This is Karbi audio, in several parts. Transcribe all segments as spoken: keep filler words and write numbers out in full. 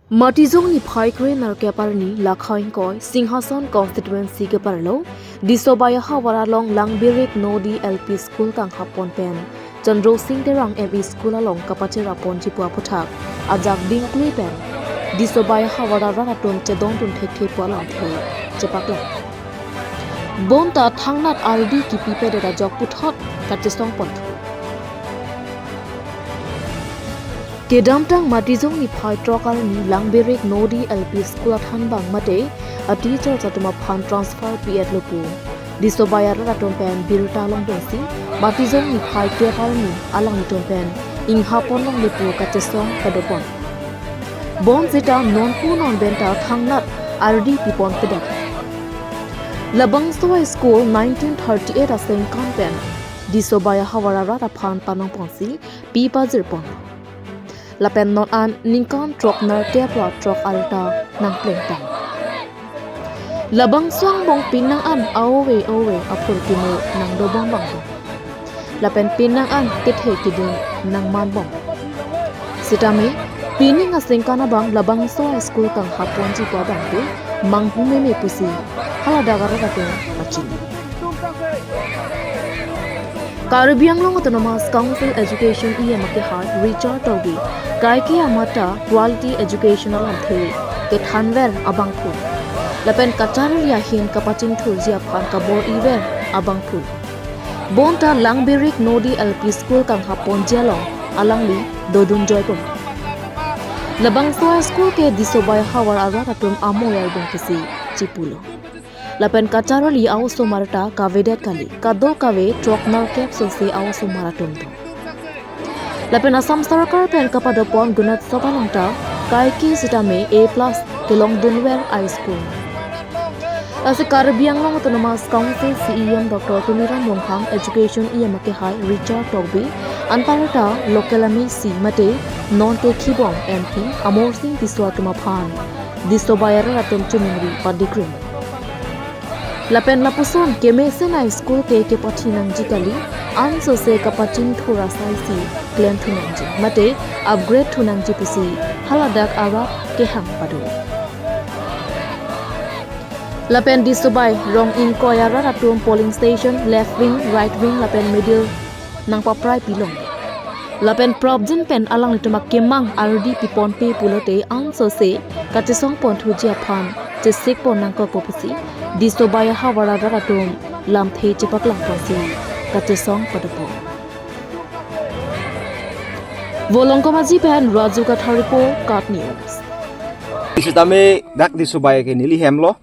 Matijong niphai kre nerkep arni lakha ingkoi Singhason constituency keparlo Disobai ahavar along Langbirik Nodi L P School kanghap pon pen Chandro Sing Terang M E School along kapachera ponji pu aputhak ajak dingkle pen Disobai ahavar arat atum chedondun thekthe pu alamthe chepaklang. Bonta thangnat ardi kipipedet ajok puthot kachesong ponthu. Kedamtang Matijong niphai throk arni Langbirik Nodi L P School athanbang mate a teachers atum aphan transfer pi-etlo pu Disobai arat atum pen birta longdunsi Matijong niphai kep arni alanglitum pen inghap pon longle pu kachesong padopon. Bonsita nonpu non benta thangnat ardi piponpedet. Labangso a school nineteen thirty-eight asengkan pen Disobai ahavar arat aphan panong ponsi pi pajir pon. Lapen non an ningkan throk nerkep ra throk arta nangpleng pon. Labangso angbong penang an ove ove aphurkimo nangdobang bang. Lapen penang an kethe keding nangman bom. Sitame, pining asengkan abang labangso a school kanghap ponji pu abang tu manghu meme pusi haladak arat atum pachini. Karbi Anglong Autonomous Council Education E M akehai Richard Tokbi kaike amata quality education alamthe kethanver abangphu lapen kacharli ahin kapachingthurji aphan kabor-iver abangphu. Bonta Langbirik Nodi L P School kanghap ponji along alangli dodun joy pon. Labangso a school ke Disobai ahavar arat atum amoi arbong kisi chipulo. Lapen kacharli a-osomar ta kavedet kali, kadokave throk nerkep sose a-osomar atum do. Lapen Assam Sarkar pen kapadopon Gunotsov along ta kaike sitame A plus kelongdunver a school. Lasi Karbi Anglong Autonomous Council C E M Doctor Tuliram Ronghang, Education E M akehai Richard Tokbi, anparta local M A C mate non kekhibom M P Amarsing Tisso atum aphan Disobai arat atum choningri padikrim. Lapen lapuson kemesen a school ke kepathi nangji kali, ansose kapachingthur asaisi klem thu nangji mate upgrade thu nangji pusi haladak arat kehang pado. Lapen Disobai rong ingkoi arat atum polling station, left wing, right wing lapen middle nangpaprai pilong. Lapen probjin pen alanglitum akemang ardi piponpe pulote ansose kachesong ponthuji aphan chesik pon nangkokpo pusi Disobai ahavar arat atum lamthe chepaklang ponsi kachesong padopon. Volongkom Aji pen Raju Kathar report, KAT News. Sitame dak Disobai ke neli hem lo.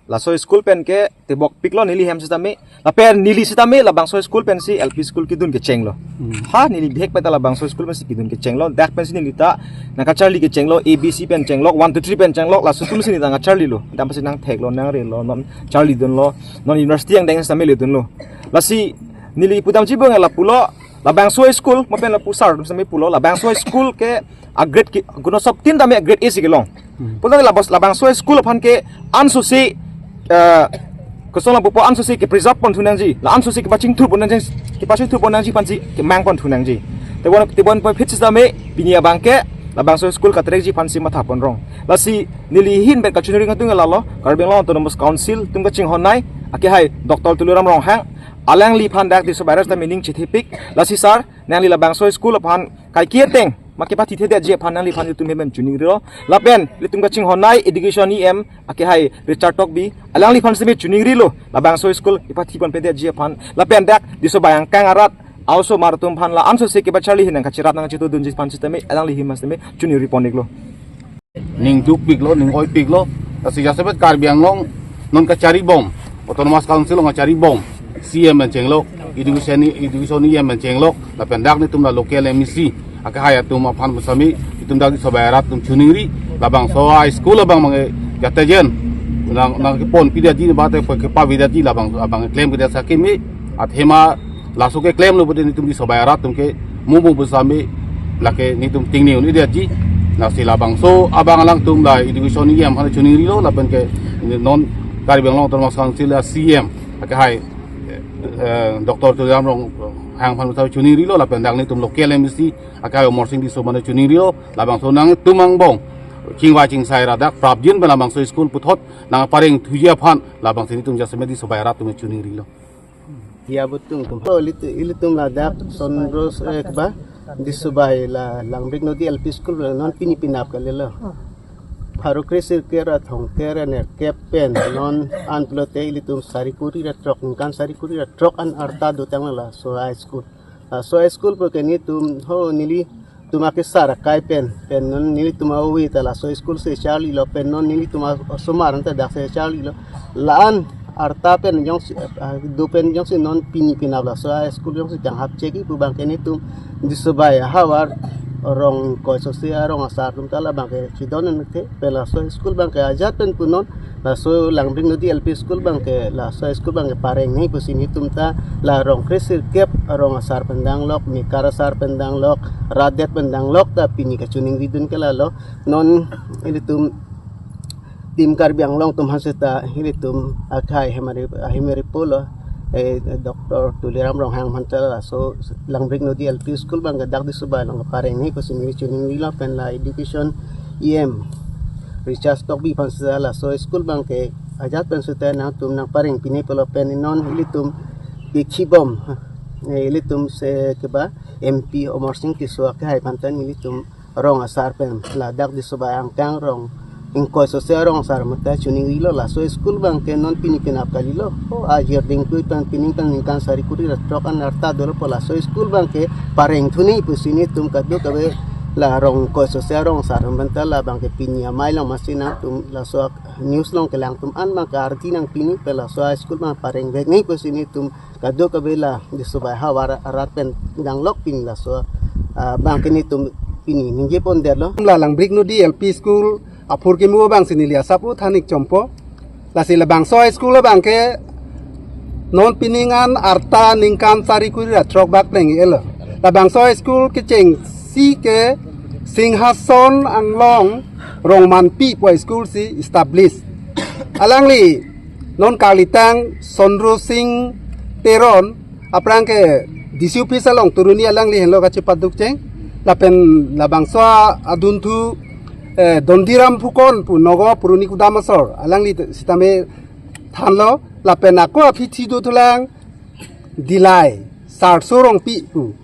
Laso school pen ke tebokpiklo neli hem sitame. Lapen neli sitame labangso school pensi L P school kedun kechenglo. Hmm. Ha, neli bihek pen ta labangso school pensi kedun kechenglo. Dak pensi neli ta nangkacharli kechenglo, A B C pen chenglok, one two three pen chenglok, laso school si neli ta nangkacharlilo. Dam pensi nangtheklo, nangrelo, non charlidunlo, non university angdeng sitame ledunlo. Lasi neli pudamji bong lapulo, labangso school, mo pen lapu sar sitame pulo, labangso school ke a grade ke, Gunotsov tin tame a grade A si kelong. Hmm. Pulo labos labangso school aphan ke ansose, eh, kosong lapupo ansose ke preserve ponthu nangji, la ansose kepachingthur pon nangji, kepachingthur pon nangji aphansi kemang ponthu nangji. Tebon tebon pen phit sitame pini abang ke labangso school katrekji aphansi matha pon rong. Lasi neli ahin pen kachiningri atum ke lalo, Karbi Anglong Autonomous Council atum kachinghon nei, akehai Doctor Tuliram Ronghang, alangliphan dak Disobai arat ta meaning chethepik, lasi sar, nangli labangso school aphan kaike ateng ma kepathithedetji aphan nangliphan itum hem pen choningrilo. Lapen ilitum kachinghon nei Education E M akehai Richard Tokbi, alangliphan sitame choningrilo, labangso school kepathi ponpedetji aphan. Lapen dak Disobai angkang arat a-osomar atum aphan la ansose kepacharli ahin nangkacherap nangkachetudunji aphan sitame alangli hem sitame choningri pon-iklo. Ning dukpiklo, ning oipiklo. Lasi jasemet Karbi Anglong non kacharibom, Autonomous Council along kacharibom, C E M pen chenglok, Education, Education E M pen chenglok, lapen dak netum la local M A C akehai atum aphan pusitame, itum dak Disobai arat atum choningri, labangso a school abang mang jate jen nang nangkeponpidetji, bate kepavedetji, labang abang klemkedet sa kimi, athema laso keklemlo pute netum Disobai arat atum ke mumu pusitame lake netum tingni un-edetji. Lasi labangso abang alangtum la Education E M aphan choningrilo, lapen ke non Karbi Anglong Autonomous Council a C E M akehai, eh, Doctor Tuliram Ronghang aphan pusitame choningrilo, lapen dak netum local M A C akehai Amarsing Tisso aphan choningrilo, labangso nangtum angbong Chingvai chingsai ra dak prapjin pen labangso school puthot nangpareng thuji aphan labangsi nelitum jasemet Disobai arat atum choningrilo. Ya betul tum. Oh, ilitum, ilitum ladak Sonrosing, eh, keba, Disobai la Langbrik Nodi L P School la non pini penap kalilo. Pharo kre sirkep ra thomkep ra nerkep pen non an pulote ilitum sari kuri ra throk, ningkan sari kuri ra throk an arta dotang laso high school. Laso high school puke nelitum ho nelitum akesar akai pen, pen non nelitum awi ta laso school si charlilo, pen non nelitum a-, osomar ta dak si charlilo. La-an arta pen jongsi, ah, do pen jongsi non pini penap laso high school jongsi kanghap cheki pu abangke nelitum Disobai ahavar rong ingkoi sose arong asar atum ta labangke chidon nangthe, pen laso school abangke ajat pen punon laso Langbrik Nodi L P School abangke, laso school abangke pareng nangji pusi nelitum ta la rong kre sirkep arong asar pen danglok, mekar asar pen danglok, rat det pen danglok ta pini kachoningridun ke lalo. Non ilitum Team Karbi Anglong atum aphan seta ilitum akhai hemari, hemari pulo, eh, Doctor Tuliram Ronghang aphan ta laso Langbrik Nodi L P School abangke dak Disobai along pareng nangji pusi neli choningrilo, pen la education E M Richard Tokbi aphan seta laso school abangke ajat pen seta nangtum nangpareng pine pulo, pen non ilitum bikhi bom, eh, ilitum si keba M P Amarsing Tisso akehai aphan ta nelitum rong asar pen ladak Disobai angkang rong ingkoi sose arong asar atum ta choningrilo, laso school abangke non pini penap kalilo. Oh, ajir dingtui pen pining pen ningkan sari kuri ra throk an arta dolo pu laso school abangke pareng thu nangji pusi nelitum kadokave la rong ingkoi sose arong asar atum pen ta labangke pini amei along masi nangtum laso news along kelang atum an abangke ardi nangpi nangji pen laso high school abang pareng vek nangji pusi nelitum kadokave la Disobai ahavar arat pen danglok pini laso, ah, abangke nelitum pini ningje pondetlo. La Langbrik Nodi L P School aphurkimo abangsi neli asap u than-ik chompo. Lasi labangso high school abangke non pining an arta ningkan sari kuri ra throk bak plenglo. Labangso high school kechengsi ke Singhason Anglong Rongmanpi pu school si establish. Alangli non karlitang Sonrosing Teron, aphrang ke D C office along Toroni alangli henlo kachepaduk cheng. Lapen labangso adunthu, eh, Dondiram Phukan pu Nagaon Puroni Kudam asor alangli sitame thanlo, lapen ako aphi thi dothulang Dilai Sarso Rongpi pu.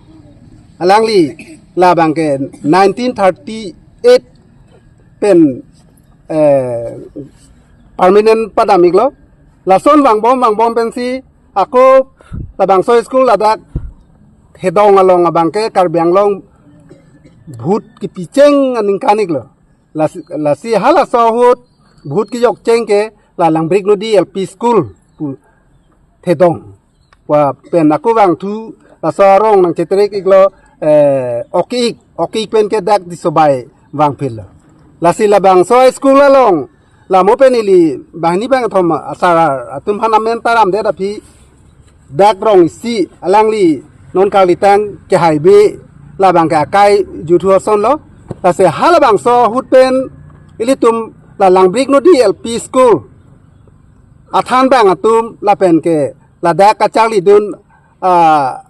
Alangli labangke nineteen thirty-eight pen, eh, permanent padam-iklo. Lason vangbom vangbom pensi ako labangso school ladak Thedong along abangke Karbi Anglong vote kepicheng aningkan-iklo. Lasi, lasi halaso ahut vote kejokcheng ke la Langbrik Nodi L P School pu Thedong. Wa pen ako vangthu laso arong nangchetrek-iklo, eh, ok-ik, ok-ik pen ke dak Disobai vangphitlo. Lasi labangso school along la mo pen ili banghini bangkethom asar atum aphan amen ta ramdet aphi dak rong isi alangli non karlitang kehaibe labangke akai juthu asonlo. Lasi halabangso ahut pen ilitum la Langbrik Nodi L P School athan bang atum lapen ke ladak kacharlidun, ah,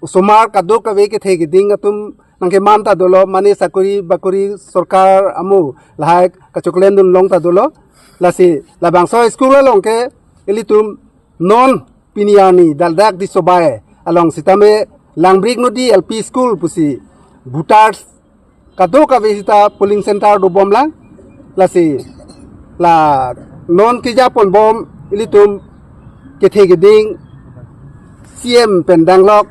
osomar kadokave kethe keding atum nangkeman ta dolo, mane sakori bakori sorkar amo lahai kachoklem dunlong ta dolo. Lasi labangso school along ke ilitum non pini arni ladak Disobai along sitame Langbrik Nodi L P School pusi voters kadokave sita polling center dobomlang. Lasi la non keja ponbom ilitum kethe keding C M pen danglok,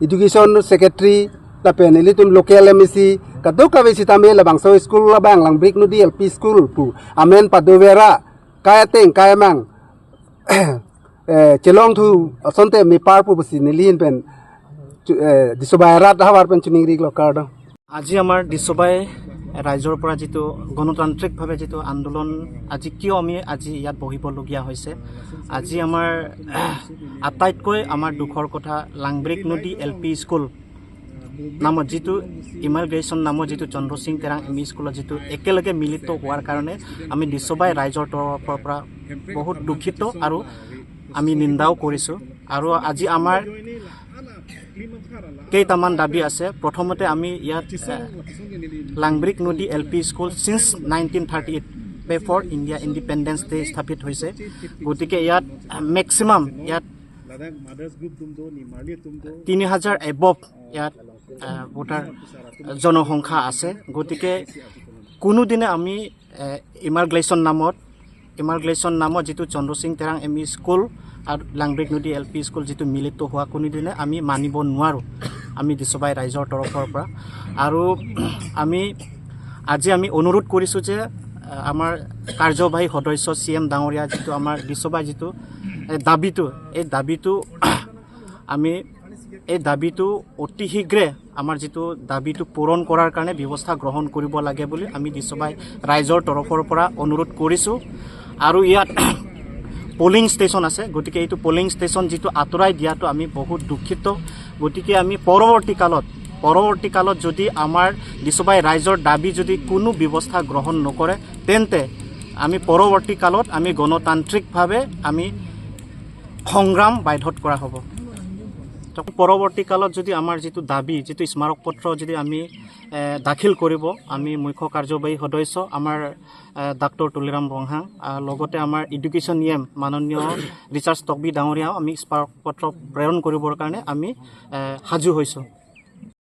education secretary, lapen ilitum local M A C kadokave sitame labangso school labang Langbrik Nodi L P School pu amen padovera kai ateng kai amang, eh, chelongthu asonte mepar pu pusi neli ahin pen chu-, eh, Disobai arat ahavar pen choningri-iklo, kardom. আজি আমাৰ ডিচবাই ৰাইজৰ পৰা যিটো গণতান্ত্ৰিকভাৱে যিটো আন্দোলন, আজি কিয় আমি আজি ইয়াত বহিবলগীয়া হৈছে, আজি আমাৰ আটাইতকৈ আমাৰ দুখৰ কথা, লাংব্ৰিক নদী এল পি স্কুল নামত যিটো ইমালগ্ৰেশ্যন নামৰ যিটো চন্দ্ৰ সিং তেৰাং এম ই স্কুলত যিটো একেলগে মিলিত হোৱাৰ কাৰণে আমি ডিচবাই ৰাইজৰ তৰফৰ পৰা বহুত দুখিত আৰু আমি নিন্দাও কৰিছোঁ। আৰু আজি আমাৰ কেইটামান দাবী আছে। প্ৰথমতে আমি ইয়াত এ, লাংব্ৰিক নদী L P school signs nineteen thirty eight, before India independence day স্থাপিত হৈছে। গতিকে ইয়াত মেক্সিমাম ইয়াত তিনি হাজাৰ এবভ ইয়াত এ, ভোটাৰ জনসংখ্যা আছে। গতিকে কোনোদিনে আমি এ, ইমাৰ্গলেশ্যন নামত ইমাৰ্গলেশ্যন নামত যিটো চন্দ্ৰ সিং তেৰাং এম ই স্কুল আৰু লাংব্ৰিক নদী এল পি স্কুল যিটো মিলিত হোৱা কোনোদিনে আমি মানিব নোৱাৰোঁ, আমি দিছবাই ৰাইজৰ তৰফৰ পৰা। আৰু আমি আজি আমি অনুৰোধ কৰিছোঁ যে আ, আমাৰ কাৰ্যবাহী সদস্য চি এম ডাঙৰীয়া যিটো আমাৰ দিছবাই যিটো এ, দাবীটো, এই দাবীটো আমি এই দাবীটো অতি শীঘ্ৰে আমাৰ যিটো দাবীটো পূৰণ কৰাৰ কাৰণে ব্যৱস্থা গ্ৰহণ কৰিব লাগে বুলি আমি দিছবাই ৰাইজৰ তৰফৰ পৰা অনুৰোধ কৰিছোঁ। আৰু ইয়াত পলিং ষ্টেচন আছে, গতিকে এইটো পলিং ষ্টেচন যিটো আঁতৰাই দিয়াটো আমি বহুত দুখিত। গতিকে আমি পৰৱৰ্তী কালত পৰৱৰ্তী কালত যদি আমাৰ দিছবাই ৰাইজৰ দাবী যদি কোনো ব্যৱস্থা গ্ৰহণ নকৰে, তেন্তে আমি পৰৱৰ্তী কালত আমি গণতান্ত্ৰিকভাৱে আমি সংগ্ৰাম ব্যাহত কৰা হ'ব। তো পৰৱৰ্তী কালত যদি আমাৰ যিটো দাবী, যিটো স্মাৰক পত্ৰ যদি আমি এ, দাখিল কৰিব, আমি মুখ্য কাৰ্যবাহী সদস্য আমাৰ এ, ডাক্তৰ তুলিৰাম ৰংহাং, আ, লগতে আমাৰ এডুকেশ্যন ই এম মাননীয় ৰিচাৰ্ড টকবি ডাঙৰীয়াও আমি স্মাৰক পত্ৰ প্ৰেৰণ কৰিবৰ কাৰণে আমি এ, সাজু হৈছোঁ।